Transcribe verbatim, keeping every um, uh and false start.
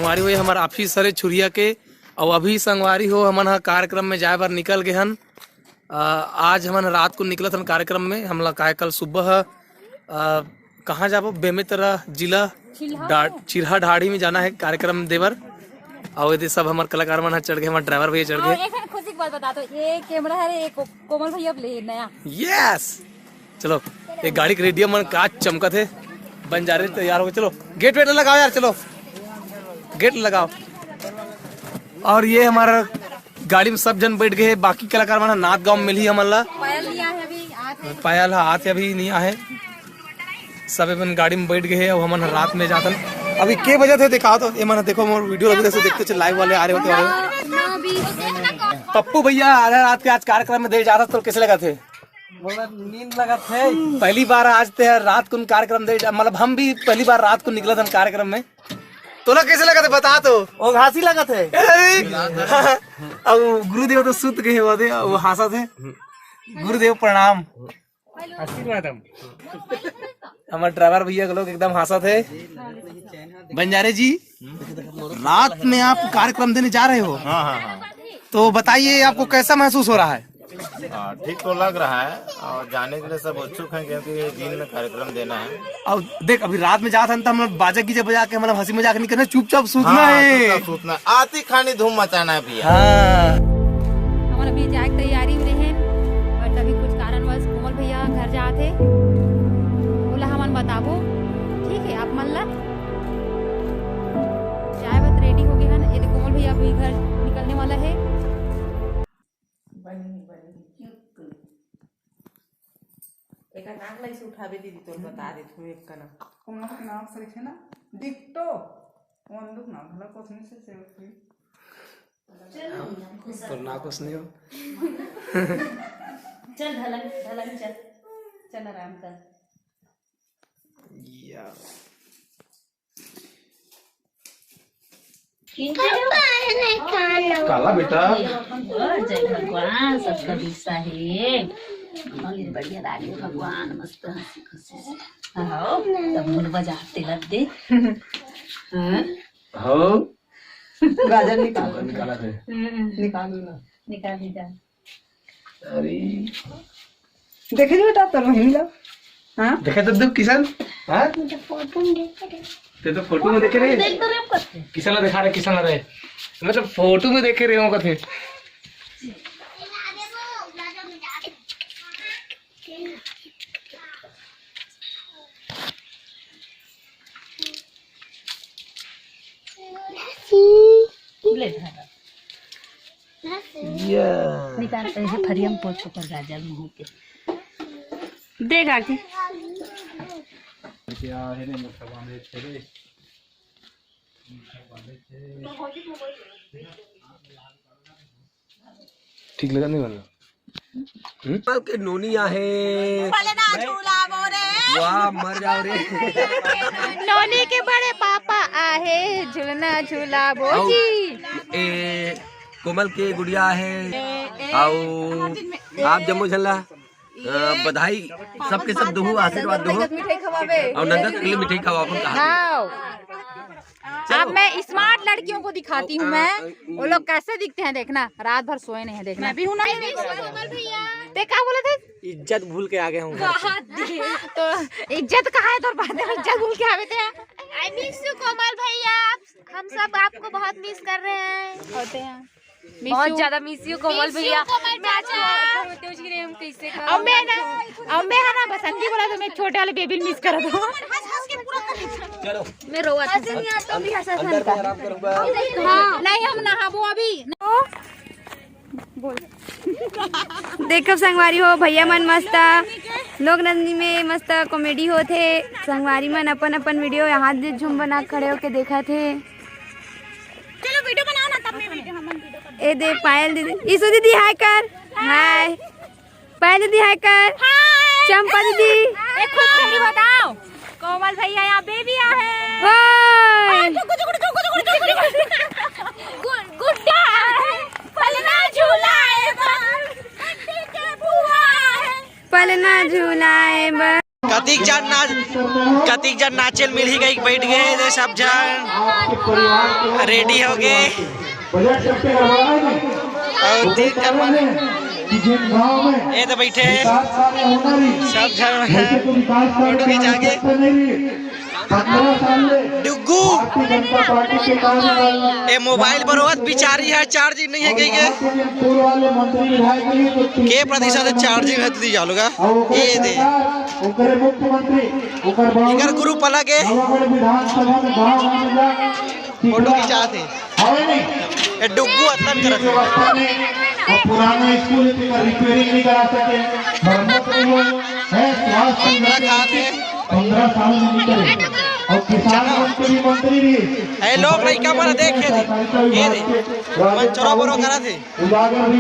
संगवारी हो, ये हमर ऑफिस हरे छुरिया के। अउ अभी संगवारी हो, हमन ह कार्यक्रम में जाए बर निकल गे हन। अ, आज हमन रात को निकलत हन कार्यक्रम में। हमला काहे कल सुबह, अ, कहाँ जाबो? बेमेतरा जिला चिल्हा। डा-, चिल्हा ढाड़ी में जाना है कार्यक्रम देबर। अउ एदे सब हमर कलाकार मन ह चढ़ गे, हमर ड्राइवर भैया चढ़ गे। एक ठन खुशी की बात बता दो, ये कैमरा है रे, ये को-, कोमल भैया ले नया। यस, चलो, ये गाड़ी के रेडियम मन का चमकत है, बंजारे तैयार हो गए। चलो, गेट वेट लगाओ यार, चलो, गेट लगाओ। और ये हमारा गाड़ी में सब जन बैठ गए हैं, बाकी कलाकार मन ह नाथ गांव में मिलही हमन ला। पायल नहीं आए अभी, आत है। पायल ह आत है, अभी नहीं आए। सब अपन गाड़ी में बैठ गए हैं, अब हमन ह रात में जातन। अभी के बजे थे देखा तो, ये मन देखो, मोर वीडियो अभी से देखते चल, लाइव वाले आ रहे होते हैं। पप्पू भैया आधा रात के आज कार्यक्रम में दे जाता तो कैसे लगा थे? बोला, नींद लगत है। पहली बार आज ते रात कुन कार्यक्रम दे, मतलब हम भी पहली बार रात को निकला था कार्यक्रम में। तोला कैसे लगत है बता तो। ओ घासी लगत है। अरे, अब गुरुदेव तो सुत गए होते, वो हंसत है। गुरुदेव प्रणाम। आशीर्वाद हम। हमारे ड्राइवर भैया के लोग एकदम हंसत है। बंजारे जी, रात में आप कार्यक्रम देने जा रहे हो, हाँ, हाँ, हाँ। तो बताइए, आपको कैसा महसूस हो रहा है? हाँ, ठीक तो लग रहा है और जाने के लिए सब उत्सुक हैं, क्योंकि ये दिन में कार्यक्रम देना है। और देख, अभी रात में जात हन त हम लोग बाजा गीजा बजा के, मतलब, हंसी मजाक नहीं करना, चुपचाप सूतना हाँ, है। चुपचाप सूतना, आती खानी धूम मचाना है भैया। हाँ। हमन अभी जाए के तैयारी में रहेन, but अभी कुछ कारणवश कोमल भैया घर जात हे, ओला हमन बताबो। ठीक है, आप मन ला जाए बर रेडी हो गए हन। ये देखो, कोमल भैया अभी घर निकलने वाला है। बनी, बनी, क्यों तू? एकर नाक ला इसे उठाबे दीदी, तोर बता देत हूँ एक का ना। कोमल के नाक सही है ना? डिक्टो। वंदुक नाक भला कुछ नहीं से सेवक हुई। चल ना, खुश तोर नाक कुछ नहीं हो। चल ढलक, ढलक चल। चल आराम कर। या। काला बेटा। जय भगवान, सबका दिशा है। अरे बढ़िया लागे भगवान, मस्त हंसी खुशी से। हाँ, तब मुड़ बजा, तिलक दे। हाँ। हाँ। गाजर निकाल। निकाला है। हम्म। निकाल लो। निकाल, निकाल। अरे। देखे जो बेटा, तोर बहिनी ला। हाँ? देखे तो देख किशन? हाँ? मैं तो फोटो में देखे रहे। ते तो फोटो में देखे रहे? देख तो रहे आपको। किशन ला दिखा रहे, किशन ला रहे। मैं तो फोटो में देखे रहे हूँ कथे। ले धरा। या। निकाल, पहले थरिया में पोछ ओकर गाजर मुंह के। देख आके। क्या है रे, मोटा बांधे थे रे। ठीक लगा नहीं वाला? हम्म? के नोनी आहे। पलना झूला मोरे। वाह, मर जाओ रे। नोनी के बड़े पापा आहे, झुलना झूला आओ। बोजी। ए, कोमल के गुड़िया आहे। ए, ए। आओ, आप जम्मो झन ला, अ, बधाई, सबके सब दुहू, आशीर्वाद दुहू। मिठाई खवावे। और नंदन के लिए मिठाई खवाओ, अपन कहा। हाँ। चलो। अब मैं स्मार्ट लड़कियों को दिखाती हूँ मैं। वो लोग कैसे दिखते हैं देखना, रात भर सोए नहीं है देखना। मैं भी हूँ ना। ते का बोले थे? इज्जत भूल के आ गए हूँ घर पे। तो इज्जत कहाँ है तोर बात में, इज्जत भूल के आवे थे। I miss you कोमल भैया, हम सब आपको बहुत मिस कर रहे हैं। होते हैं। बहुत ज्यादा मिस यू कोमल भैया। मैं आज और मैं ना, और मैं है ना बसंती बोला तो मैं छोटे वाले बेबी मिस कर दो। मैं रोवा था। अंदर में आराम करूंगा। हाँ, नहीं हम नहाबो अभी। देखब संगवारी हो, भैया मन मस्त लोक नंदनी में मस्त कॉमेडी होत हे। संगवारी मन अपन अपन वीडियो यहाँ दे झूम बना खड़े होके देखत हे। चलो वीडियो बनाओ ना, तब मैं वीडियो, हम वीडियो कर ए दे पायल दीदी, ईशु दीदी हाय कर, हाय। पायल दीदी हाय कर, हाय। चंपा दीदी। एक खुश खबरी बताओ, कोमल भैया यहाँ बेबी आहे। ओए। गुड-, गुड्डा आहे। पलना झूला आहे। गुड्डी के बुआ आहे। पलना झूला आहे बा। का कतिक जन नाच, कतिक जन नाचे ल मिलही कहिके बइठ गे हे, सब झन ready हो गे। ए दे बइठे हे सब झन, फोटो खिंचा गे। डुग्गू। ए मोबाइल बरोबर बिचारी हे, charging नइ हे कहिके। के प्रतिशत charging हे, तुही जान लो गा। ए दे। इकर group अलग हे। फोटो खिंचात हे। ए डुग्गू अतन करत हे। पुराना स्कूल हे, तेकर repairing नइ करा सके, मरम्मत नइ होय, स्वास्थ्य खात हे। पंद्रह साल में नइ करे। अउ किसान मन के भी मंत्री भी हे। ए लोग लइका मन देखे थे, ए दे, मन चोरा बोरो करत हे। उजागर भी